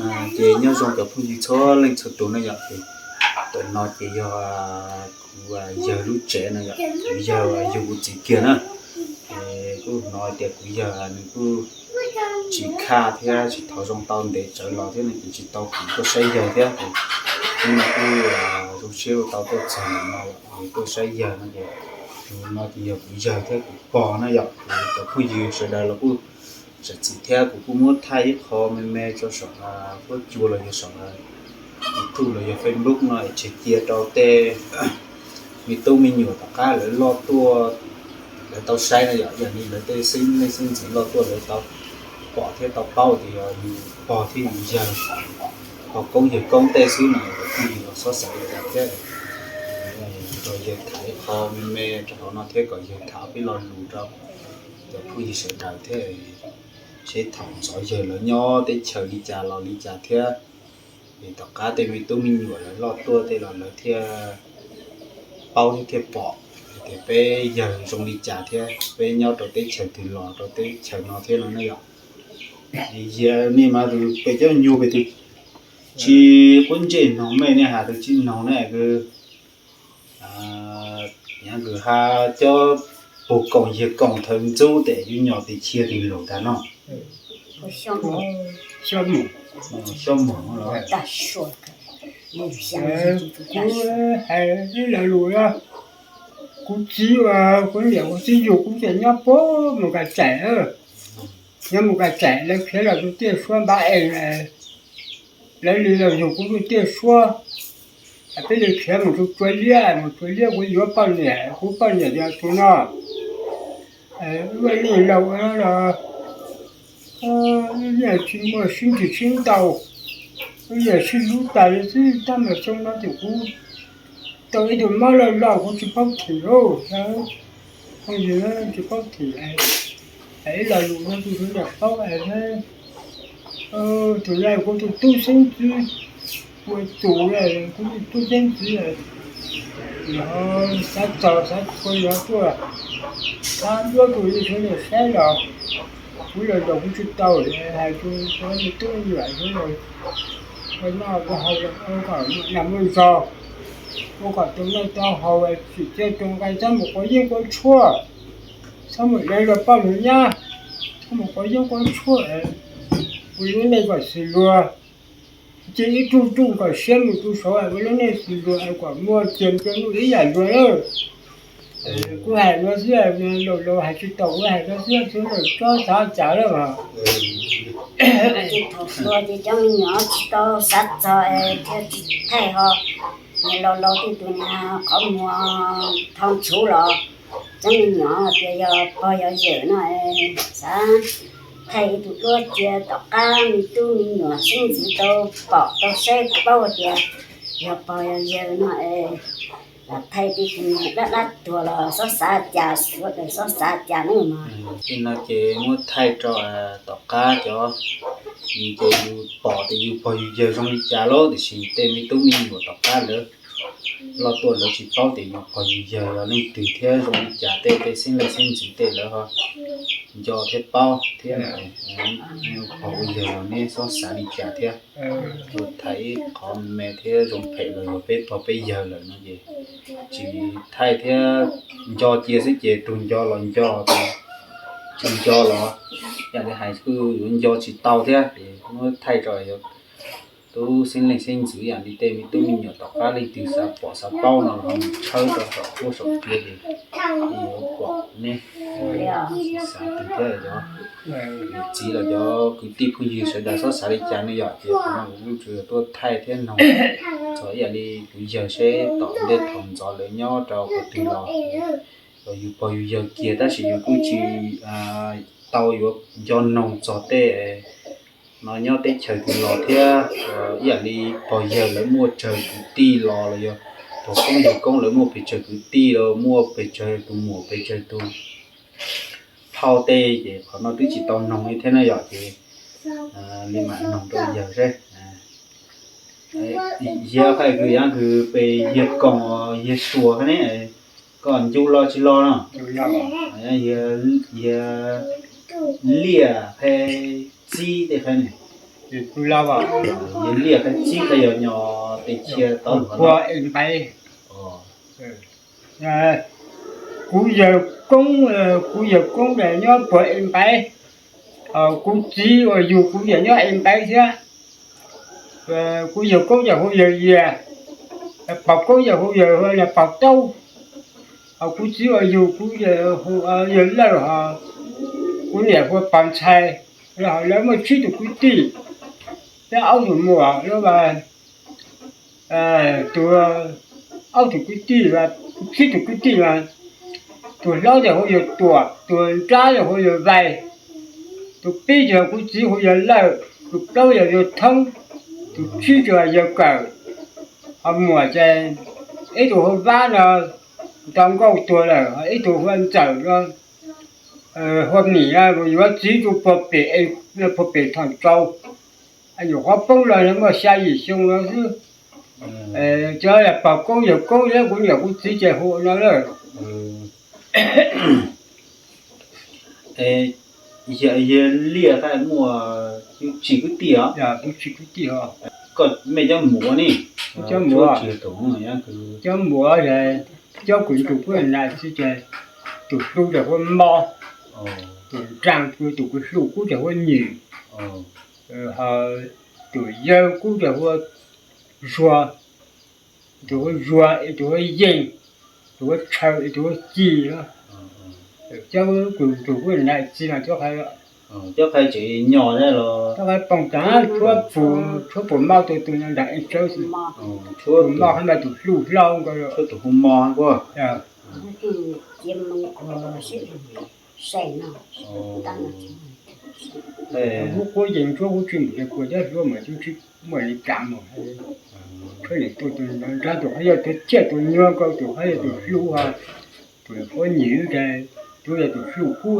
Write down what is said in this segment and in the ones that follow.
Ces nyob zoo cov phooj ywg txhua leej txhua tus na yom, ces tam no ces yog kuv yawg lub tsev no yom, kuv yawg yug kuv txiv kiag na. Ces kuj hnov tias kuv yawg nws kuj tsis khaj thiab tsis thov zoo tau ntev tsawv los thiab no ces tsis tau kuv tuaj saib yawg thiab. Ces hnub no kuj zoo siab tau tuaj txog no, tuaj saib yawg no ces, no ces yog kuv yawg thiab kuv pog na yom, kuv cov phooj ywg sawv daws los kuj zam txim thiab kuv kuj muab thaij ib qho me me rau saum huab cua los yog saum YouTube los yog Facebook no es tseg cia rau tej me tub me nyuam tom qab lawv loj tuaj lawv tau saib no yom, yog li lawv tej xeeb leej xeeb ntxwv loj tuaj lawv tau pom thiab tau paub tias yog yus pog thiab yus yawg, pog koob yawg koob tej xwb no, cov phooj ywg los xob xav li cas thiab. Rau yawg tham ib qho me me rau hauv no thiab kom yawg tham peb lo lus rau cov phooj ywg sawv daws thiab, seb thaum ntxov yawg lawv nyob teb chaws li cas los li cas thiab. Es tom qab tej me tub me nyuam lawv loj tuaj tej los lawv thiaj paub thiab thiaj pom hais tias peb yawg zoo li cas thiab peb nyob rau teb chaws twg los rau teb chaws no thiab no ne yom. Yog nej mas tus pem coj nyuag pem tus tsis qub ntsej noog, mej nej has tus tsis noog ne, nyav kws hab cov pug koom yawg koom thawv ntxub tes yub nyos tes chiab tus laus tag no. Xyob mom, kuv hais ib lo lus, kuv txiv, kuv niam kuv txiv yug kuv ces nyob puag mus Kas Tsaim, nyob mus Kas Tsaim lawv khiav los rau tiaj suab npab es, lawv li los yug kuv rau tiaj suab, peb li khiav mus rau Tsua Liab, mus Tsua Liab kuv yuav poj niam, kuv poj niam yog tus no, wb niag laus los wb yeej tsis muaj sib ntsws sib ntaus, wb yeej sib hlub tas li xwb tab mas xyoo no ces kuv tau ib tug mob loj loj kuv tsis paub them lauj, phooj ywg, tsis paub them. Hais ib lo lus rau tus sawv daws paub, tus no kuv tus tub xeeb ntxwv, ua tus kuv tus tub xeeb ntxwv, xav txog xav txhua yuav tuaj, xav duab rau nej sawv daws saib los kuv los ntaus kuv tsis tau, hais rau cov me tub me nyuam sawv daws, ua noj ua haus ua kom muaj noj muaj zog, ua kom tau noj tau haus, tsim txiaj tus nqaij, txhob mus quav yeeb quav tshuaj, txhob mus deev luag poj luag nyab, txhob mus quav yeeb quav tshuaj, ua lub neej kom xws luag, cia ib tug tug kom siab mus tu saud, ua lub neej xws luag kom muaj kiag nplua nuj ib yam luag lawm. Kuv hais no xwb, laus laus hais tsis tau, kuv hais no xwb, txhob xav cas lawm os. Ces thaum hluas ces cov me nyuam tsis tau xav txog thiaj tsis thaij ho, niag laus laus tej tus niag qhov muag thau ntshuv los cov me nyuam tias yog pog yog yawm no es xav thaij ib tug duab cia tom qab me tub me nyuam xeeb ntxwv tau pom tau saib paub tias yog pog yog yawg no es thaij tej tus niag dab dab tuag los xob xav cas, sawv daws xob xav cas na mas. Tej no ces muab thaij rau tom qab cov, ces yus pom tias yus pog yus yawg zoo li cas lauj, tiam sis tej me tub me nyuam tom qab lawv loj tuaj lawv tsis paub tias yus pog yus yawg yog leej twg thiab zoo li cas, tej tej xeeb leej xeeb ntxwv tej lawv ho nco thiab paub thiab. Pog ua yawg los neb xob xav li cas thiab. Thaij ib qho me thiab zoo phem los yog peb pog peb yawg lawm no ces tsis thaij thiab, nco cia xwb ces tus nco los nco, tus tsis nco los yam li hais kuj yuav nco tsis tau thiab. Ces muab thaij rau yog tub xeeb leej xeeb ntxwv yam li tej me tub me nyuam tom qab leej twg xav pom xav paub no los ho mus tshawb rau saum huab saum cua ces yuav pom ne. Xav twg thiab cov niam txiv los cov kwv tij phooj ywg sawv daws xob xav li cas ne yom, ces qhov no kuv kuj tsuas yog tuaj thaij thiab noog txog ib yam li kuv yawg seb tom ntej thaum ntxov lawv nyob rau qhov twg los, los yus pog yus yawg kiag tab sis yus kuj tsis tau yuav nco noog txog tej no nyob teb chaws twg los thiab. Ib yam li pog yawg lawv muaj tsawg kwv tij los los yog pog koob yawg koob lawv muaj pes tsawg kwv tij los muaj pes tsawg tus muam pes tsawg tus phauj tej ces qhov no twb tsis tau noog li thiab na yom, ces li mam noog rau yawg seb. Yawg hais kws yog kws pes yawg koom yawg suas qhov ne, koj ncu los tsis los no? Yawg liaj peb txib tej qhov ne. Yawg Liaj Kab Txib los yog nyo tes cia tau phua e npaiv. Kuv yawg koob, kuv yawg koob yog nyob puag e npaiv. Kuv txiv uas yug kuv yog nyob e npaiv thiab. Kuv yawg koob yog hu yawg Yias, pog koob yog hu yawg Pog Taub. Kuv txiv uas yug kuv yawg Lawj, kuv niam hu Pog Ntxhais. Lawv muaj tsib tug kwv tij thiab ob tug muam, tus, ob tug kwv tij, tsib tug kwv tij mas tus hlob yog hu yawg Tuam, tus nrab yog hu yawg Vais, tus pib yog kuv txiv hu yawg Lawj, tus plaub yog yawg Thoob, tus tsib yog yawg Kawm. Ho muam ces ib tug hu Vab no, nto nkauj tuag lawm, ho ib tug hu Ntxawm no, hu Mim no, yuav txiv rau puag pem, puag pem Thoj Tsau. Nyuam qhuav poob los muaj xya yim xyoo no xwb. Cov pog koob yawg koob thiab kuv niam kuv txiv ces hu no lawm. Yawg Liaj Kab muaj tsis kwv tij os? Koj mej cov muam ne? Cov muam, cov kuv ntsuag kuv nam txiv ces tus hluas ces hu Mo, tus nraag, tus kuv hluas kub ces hu Nyim, ho tus yawg kub ces hu Zuag, tus hu Zuag, tus hu Yeej, tus hu Tshaw, tus hu Ci. Cov kuv ntsuag kuv nam txiv no cov qhai, cov qhai tseem nyo thiab los cov qhai poob taag, tshuav pum, tshuav pum Mo tus tus nyob nram Ees Tsawb xwb. Pum Mo hab mas tus hluas hlob nkaus, tshuav tus hu Mo kuj. Hub quab yees ntsuab hub tsis mus ces kuv cov hluas mas tsis muaj li cas mus. Tshuav niam tus nrab tus qhov yog tus thiaj tus nyuag nkaus, tus qhov yog tus hluas, tus qhuav Nyim ces tus yog tus hluas kub.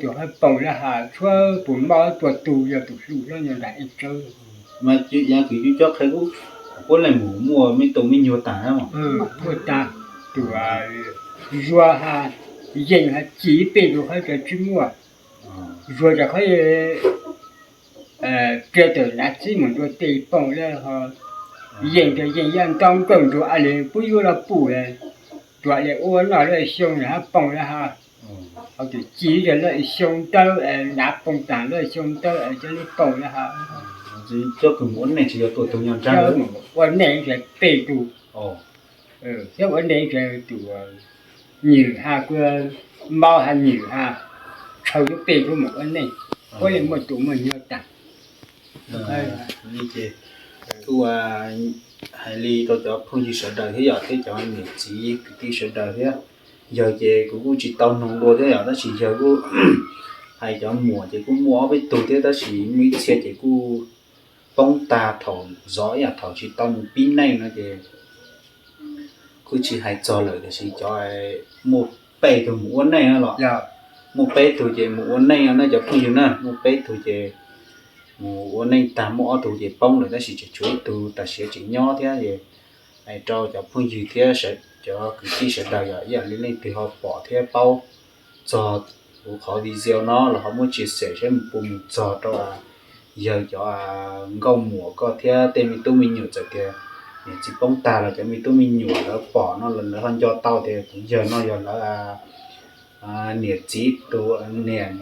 Tus qhov poob lawm has, tshuav pum Mo tuag tus yog tus hluas hlob nyob nram Ees Tsawb. Mas yav kws yus cov qhai kuj puab leej mus muaj me tus me nyuam taag na. Muaj taag, tus Zuag has, Yeej has, Ci peb tug qhov tseem tsis muaj. Zuag tseem qhov pliag tawm nam txiv mus ntua tej poob lawm ho. Yeej ces Yeej yaj ntau nkawj ntsuag a li puab yuav los pum, tua li ua noj lawm xyoo hab poob lawm ha. Ho tus Ci ces lawm xyoo ntawd, nav poob taag lawm xyoo ntawd cov li poob lawm ha. Cov kws mus ua neej tsis yog tuaj tug nyob nrab, ua neej ces peb tug. Cov ua neej ces tus Nyim has, kuv Mo has, Nyim has, Tshaw, yuav peb tug mus ua neej, puab leej muaj tus muaj nyuag taag. Kuv hais li rau cov phooj ywg sawv daws thiab yom, thiab cov niam txiv kwv tij sawv daws thiab. Yawg ces kuv kuj tsis tau noog dua thiab yom, tab sis yawg kuj hais cov muam ces kuj muaj ob peb tug thiab, tab sis muaj ib txhia ces kuj poob tag thaum zov ib yam thaum tsis tau mus pib neej no ces kuj tsis hais txog lawm, tiam sis cov muaj peb tug mus ua neej los, muaj peb tug ces mus ua neej no na cov phooj ywg na, muaj peb tug ces mus ua neej tag, muaj ob tug ces poob lawm, tab sis tseem tshuav ib tug tam sim tseem nyob thiab. Hais rau cov phooj ywg thiab cov kwv tij sawv daws yom, ib yam li leej twg ho pom thiab paub txog kuv qhov video no los ho muab tsia xem saib mus puas mus txog rau yawg cov nkauj muam koj thiab tej me tub me nyuam, txawm tias niam txiv poob tag los cov me tub me nyuam lawv pom no los lawv ho nco tau tias kuv yawg no yog lawv niam txiv tus niam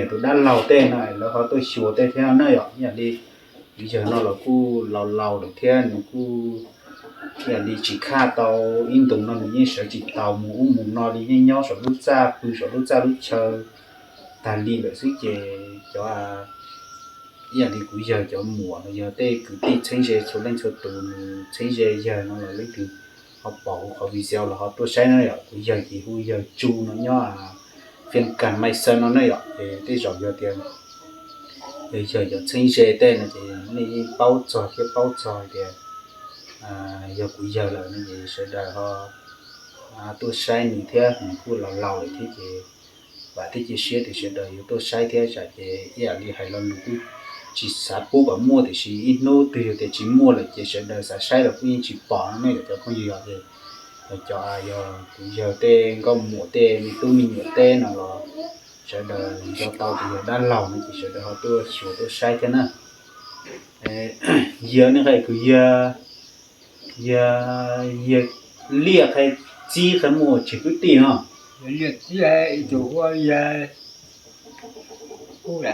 tus dab laug tej no, lawv ho tuaj xyuas tej thiab na yom. Ib yam li kuv yawg no los kuj laus laus lawm thiab nws kuj ib yam li tsis khaj tau ib ntus no, nws yeej sawv tsis taus mus ub mus no li, yeej nyob saum lub txaj pw saum lub txaj lub chaw tag li lawm xwb ces cov ib yam li kuv yawg cov muam los yog tej kwv tij txheeb ze txhua leej txhua tus nws txheeb ze yawg no los leej twg ho pom kuv qhov video los ho tuaj saib na yom. Kuv yawg ces hu yawg Tsu no nyob Phiên Cành Mai Sơn no na yom. Ces tej zaum yog tias yog yawg cov txheeb ze tej no ces nej yeej paub txog thiab paub txog tias yog kuv yawg lawm no ces sawv daws ho tuaj saib nws thiab, nws kuj laus laus lawm thiab ces vam thiab cia siab tias sawv daws yuav tuaj saib thiab tsam ces ib yam li hais lo lus kuj tsis xav pub kom muaj, tiam sis ib hnub twg yog tias tsis muaj lawm ces sawv daws xav saib los kuj yeej tsis pom no ne yom cov phooj ywg. Yog cov yog kuv yawg tej nkauj muam tej me tub me nyuam teb no los sawv daws nco tau tias yog dab laug no ces sawv daws ho tuaj xyuas tuaj saib thiab na. Yog nej hais kwv yog, yog, yog liaj qhia txib qhia muaj tsis kwv tij no. Liaj txib ib tug hu ua, hu ua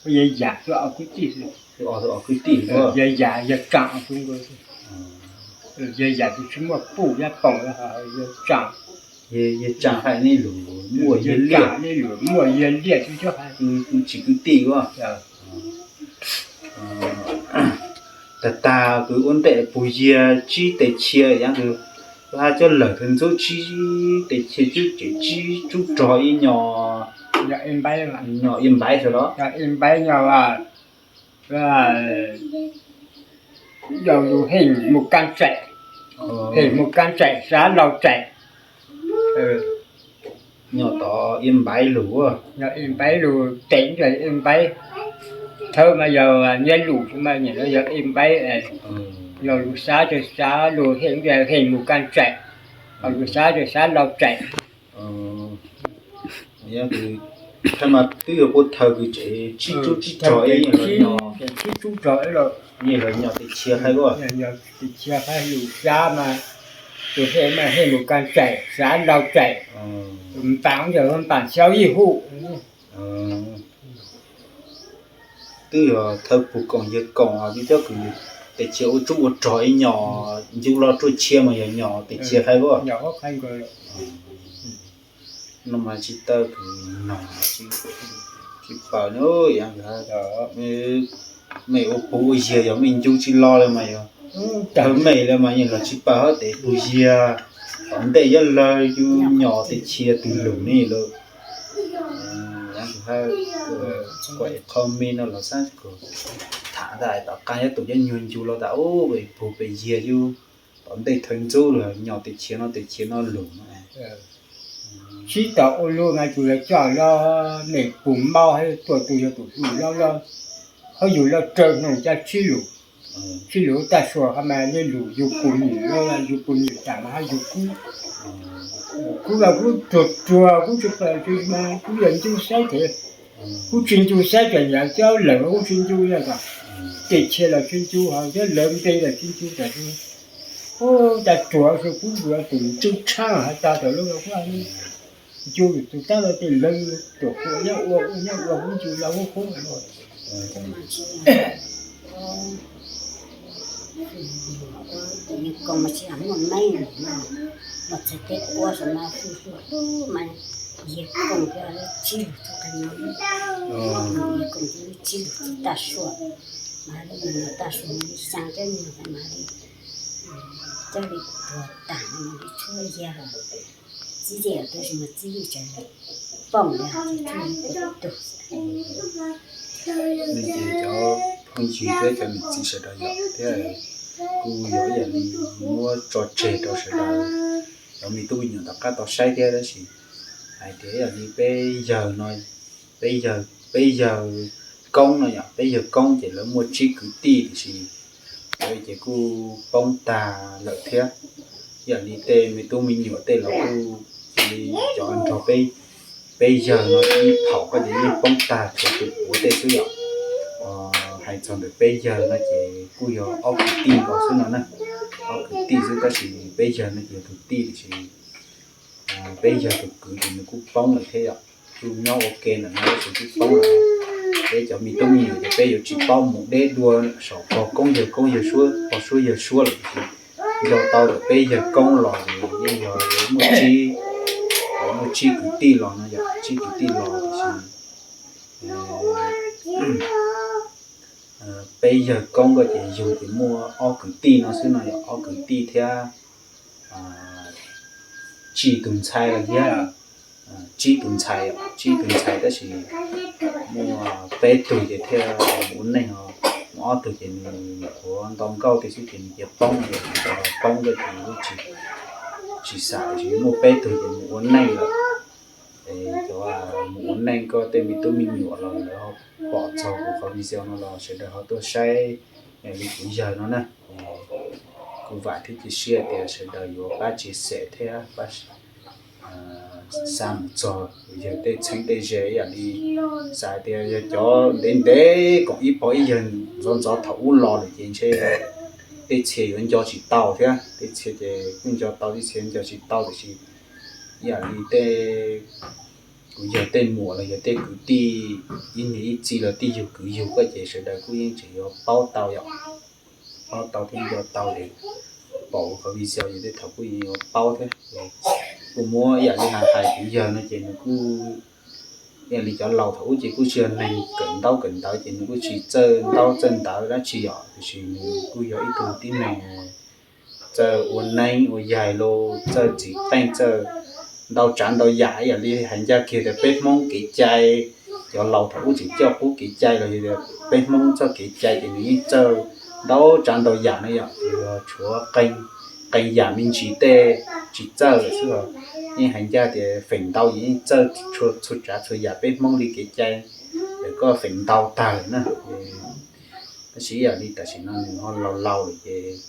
Yaj Yam, ob kwv tij, ob kwv tij, Yaj Yam, Yaj Tsaam, Yaj Yam tus tsis muaj puj yab poom, Yaj Tsaam. Yaj Tsaam hais nej lus muaj yawg liaj, nej lus muaj yawg liaj tsis kwv tij os. Tag tag kwv ua ntej puag yiag tsib tes txhia yav ntawd, hab cov lawm thawj ntxub tsib tes txhia cub ces tsib tsub rog ib nyom, nyom ib npaiv sawv los, yog lug Heej Mus Kaab Tsaim, Heej Mus Kaab Tsaim, Xav Laug Tsaim. Nyom tod ib npaiv lug, ib npaiv lug, tes ib npaiv, thawj mas yog Nyiaj Lum mas nyem no yog ib npaiv, yog lug Xav, Xav lug Heej, Heej Mus Kaab Tsaim, ho lug Xav, Xav Laug Tsaim. Thawj mas twb yog puag thaw kws tsev tsib tsub tsib rog ib los, tsib tsub rog ib los, nyem los nyom tes txhia qhaib, tes txhia qhaib lug Xav mas, tus Heej mas Heej Mus Kaab Tsaim, Xav Laug Tsaim, Npaam yog Npaam Xyaub Yij Hum. Twb yog thawj puag koom yawg koom, twb cov kws tes txhia ua tsub ua rog ib nyom, ncu los ruaj txhia mas yog nyom tes txhia qhaib. No mas tsis tawj kws noog, tsis paub, mej ua puag ua yiag yog mej ncu tsis los le mas yog, tawg mej le mas yeej los tsis paub hab tes puag yiag tom ntej yuav lawg yus nyom tes txhia twg lug ne lawm. Kuam qho me no los xab tham tas tom qab yuav tus yuav nyuag ncu los tas ub, puag pem yiag yus tom ntej thawj ntxub los nyom tes txhia no tes txhia no lug no. Sib tom ua luaj mas tus yog coj los mej pum maub hab tuaj tus yog tus lug los, hab yug los raws noog cov sib lug, sib lug tag sua hab mas le lug yug pum nyem, yug pum nyem tas mas hab yug kub, kub los kub ruag ruag kub tsis paub tsi mas kub yog ncu saib tes, kub tsis ncu saib tas yam cov lawm kub tsis ncu yog tas, tes txhia los tsis ncu ho cov lawv npe los tsis ncu tas, ub tas ruag kub yuav tus tswb tshaab has tas tas lub kub ncu tus tab lawv tes lawv tuam kuam nyob ua nyob ua kub ncu los kub kub. Yawg Koos mas tsis muaj neeb no, los txog peb ua saum no hlub hlub hlub mas Yawg Koos tsis lug txug qhov no, Yawg Koos tsis lug txug Tag Sua, mas li no Tag Sua li xyaa cov nyuag mas li coj li tuag tag no li tshuab yag, txib yej tab sis mas txib yej tseem poob li txhuab yag tug. Ces cov phooj ywg thiab cov niam txiv sawv daws yom, thiab kuj yog ib yam li muab tso tseg rau sawv daws cov me tub me nyuam tom qab tau saib thiab, tab sis hais tias ib yam li peb yawg no, peb yawg, peb yawg koob no yom, peb yawg koob ces lawv muaj tsib kwv tij tiam sis lawv ces kuj poob tag lawm thiab. Ib yam li tej me tub me nyuam tej los kuj cia li cov nrog peb, peb yawg no ib thaum koj ces yeej poob tag tshuav tus puav tej xwb yom. Hais txog ntawm peb yawg no ces kuj yog ob kwv tij nkaus xwb no na, ob kwv tij xwb tab sis peb yawg no ces yog tus tij tiam sis peb yawg tus kwv ces nws kuj poob lawm thiab yom. Kuj nyob ua ke ntawm no tab sis kuj poob lawm. Peb cov me tub me nyuam ces peb yuav tsis paub mus deb dua saum pog koob yawg koob yawg suab, pog suab yawg suab lawm tiam sis nco tau ntawm peb yawg koob los ces yeej yog muaj tsib, muaj tsib kwv tij los no yom, tsib kwv tij los tiam sis peb yawg koob ko ces yug ces muaj ob kwv tij no xwb no yom, ob kwv tij thiab tsib tus ntxhais los yog, tsib tus ntxhais, tsib tus ntxhais tab sis muaj peb tug ces thiaj mus ua neej os, muaj ob tug ces nws nyuam qhuav nto nkauj tiag xwb ces nws cia poob, poob ko ces kuj tsis xam tiam sis muaj peb tug ces mus ua neej lawm. Es cov mus ua neej ko tej me tub me nyuam los lawv ho pom txog kuv qhov video no los sawv daws ho tuaj saib, yam li kuv yawg no na. Kuv vam thiab cia siab tias sawv daws yuav pab tsis xem thiab pab xa mus txog yawg tej txheeb tej ze ib yam li xav tias yog cov ntev ntev koom ib pog ib yawg ntxov ntxov thaum ub los lawm ces ntshe tej txhia yuav nco tsis tau thiab, tej txhia ces kuj nco tau, tej txhia nco tsis tau, tiam sis ib yam li tej kuv yawg tej muam los yog tej kwv tij ib niam ib txiv los tij yug kwv yug koj ces sawv daws kuj yeej tseem yuav paub tau yom, paub tau thiab nco tau es pom qhov video ces tej thaum kuj yeej yuav paub thiab. Kuj muab ib yam li hais hais kuv yawg no ces nws kuj ib yam li cov laus thaum ub ces kuj tsis yog neeg kawm ntaub kawm ntawv ces nws kuj tsis txawj ntaub txawj ntawv dab tsi yom, tiam sis nws kuj yog ib tug tib neeg txawj ua neeb ua yaig los txawj txiv teej txawj ntau tsav ntau yam ib yam li hais ncaj kiag tias peb Hmoob kev cai, cov laus thaum ub tseem coj qub kev cai los yog tias peb Hmoob txoj kev cai ces nws yeej txawj ntau tsav ntau yam no yom, tshuav qee yam me ntsis tej tsis txawj lawm xwb os. Yeej hais ncaj tias feem ntau ces yeej txawj txhua tsav txhua yam peb Hmoob li kev cai, es koj feem ntau tag lawm na. Tab sis ib yam li tam sim no nws ho laus laus lawm ces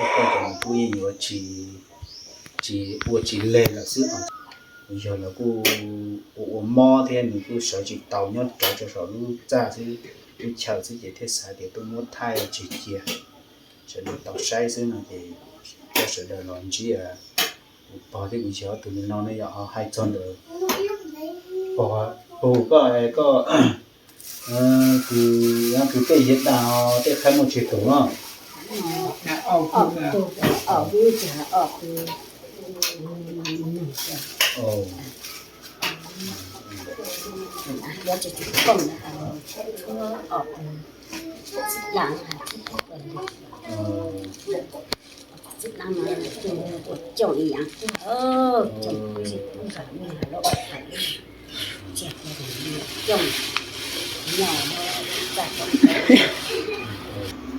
ib qho ces nws kuj yeej yuav tsis, tsis ua tsis leg lawm xwb. Yog los kuj ua ua mob thiab nws kuj sawv tsis tau nyob rau saum lub txaj xwb, lub chaw xwb ces thiaj xav tias tuaj muab thaij tseg cia sawv daws tau saib xwb no ces coj sawv daws los ntsib kuv pog thiab kuv yawg ob tug li no ne yom. Ho hais txog ntawm pog, pog koj, koj tus, koj tus tej yawg dab os, tej qhaib muaj tsawg tus no?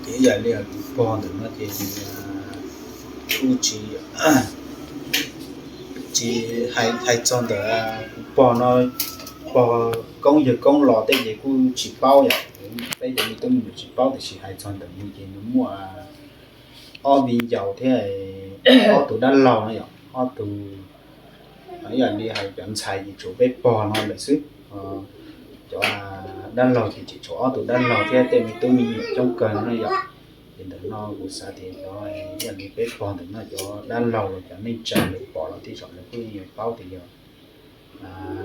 Ces ib yam li tus pog ntawm no ces kuj tsis, tsis hais, hais txog ntawm tus pog no, pog koob yawg koob los tej ces kuj tsis paub yom, peb cov me tub me nyuam tsis paub, tiam sis hais txog ntawm nws ces nws muaj ob viv ncaus thiab ob tug dab laug no yom, ob tug, ib yam li hais cov ntxhais ces tshuav peb pog no lawm xwb. Cov dab laug ces tseem tshuav ob tug dab laug thiab tej me tub me nyuam coob kawg no yom. Ces ntawm no kuv xav tias cov ib yam li peb pog ntawm no cov dab laug los cov neej tsa lawv pom los tej zaum lawv kuj yeej yuav paub tias yog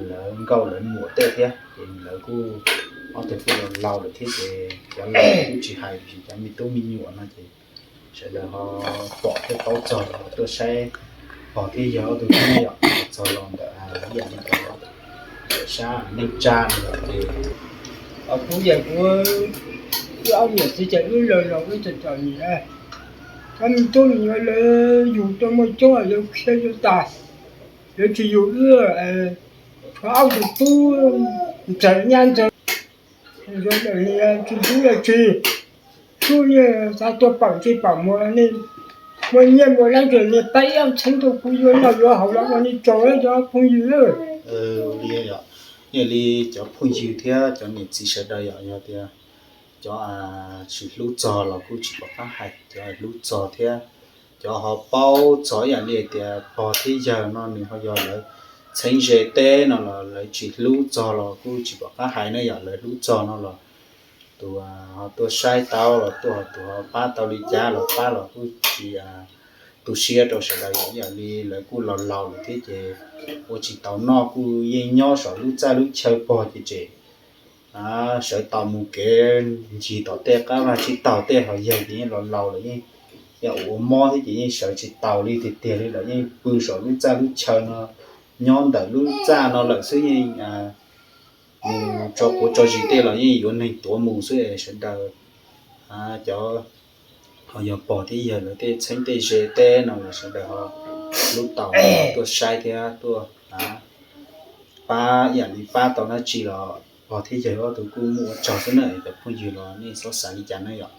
lawv nkauj lawv muam tej thiab, ces lawv kuj, ob tug kuj laus laus lawm thiab ces cov laus kuj tsis hais, tiam sis cov me tub me nyuam no ces sawv daws ho pom thiab paub txog los tuaj saib pog thiab yawg ob tug thiab yom. Txog los ntawm ib yam li cov sab neej tsa no yom ces kuv yawg kuv wb ob niam txiv ces wb laus laus wb tseem txom nyem, cov me tub me nyuam lawv yug tuaj muaj coob yuav khiav yuav tag, lawv tsis yug wb, tshuav ob tug tub ntxawm nyab ntxawg, tsis yug dab tsi, tub yeej xav tuaj pam txij pam muag, muaj nyiaj muaj dlaab tsi nej pab ib ob txheeb tuaj kuv yuav noj yuav haus los ua nej tsaug cov phooj ywg. Yog li cov phooj ywg thiab cov niam txiv sawv daws yom, yog tias cov tsis hlub txog los kuj tsis pom qab hais, cov hlub txog thiab cov ho paub txog ib yam li tias pog thiab yawg no nws ho yog lawv txheeb ze teb no los lawv tsis hlub txog los kuj tsis pom qab hais ne yom. Lawv hlub txog no los tus ho tuaj saib tau los tuaj, tus ho pab tau li cas los pab los kuj tsis tu siab rau sawv daws yom. Ib yam li lawv kuj laus laus lawm thiab ces ua tsis taus noj kuj yeej nyob saum lub txaj lub chaw pog ces tseem sawv tau mus kev ncig tom tej qab vaj tsib taug tej, ho yawg ces yeej laus laus lawm yeej ua ua mob thiab ces yeej sawv tsis taus li tiag tiag li lawm, yeej pw saum lub txaj lub chaw no, nyob ntawm lub txaj no lawm xwb, yeej mus tso quav tso zis tej los yeej yuav neeg tuav mus xwb es sawv daws cov ho yog pog thiab yawg lawv tej txheeb tej ze teb no los sawv daws ho hlub tau tuaj saib thiab tuaj pab, ib yam li pab tau dab tsi los pog thiab yawg ob tug kuj muaj ua tsaug xwb na. Cov phooj ywg los nej txhob xav li cas na yom.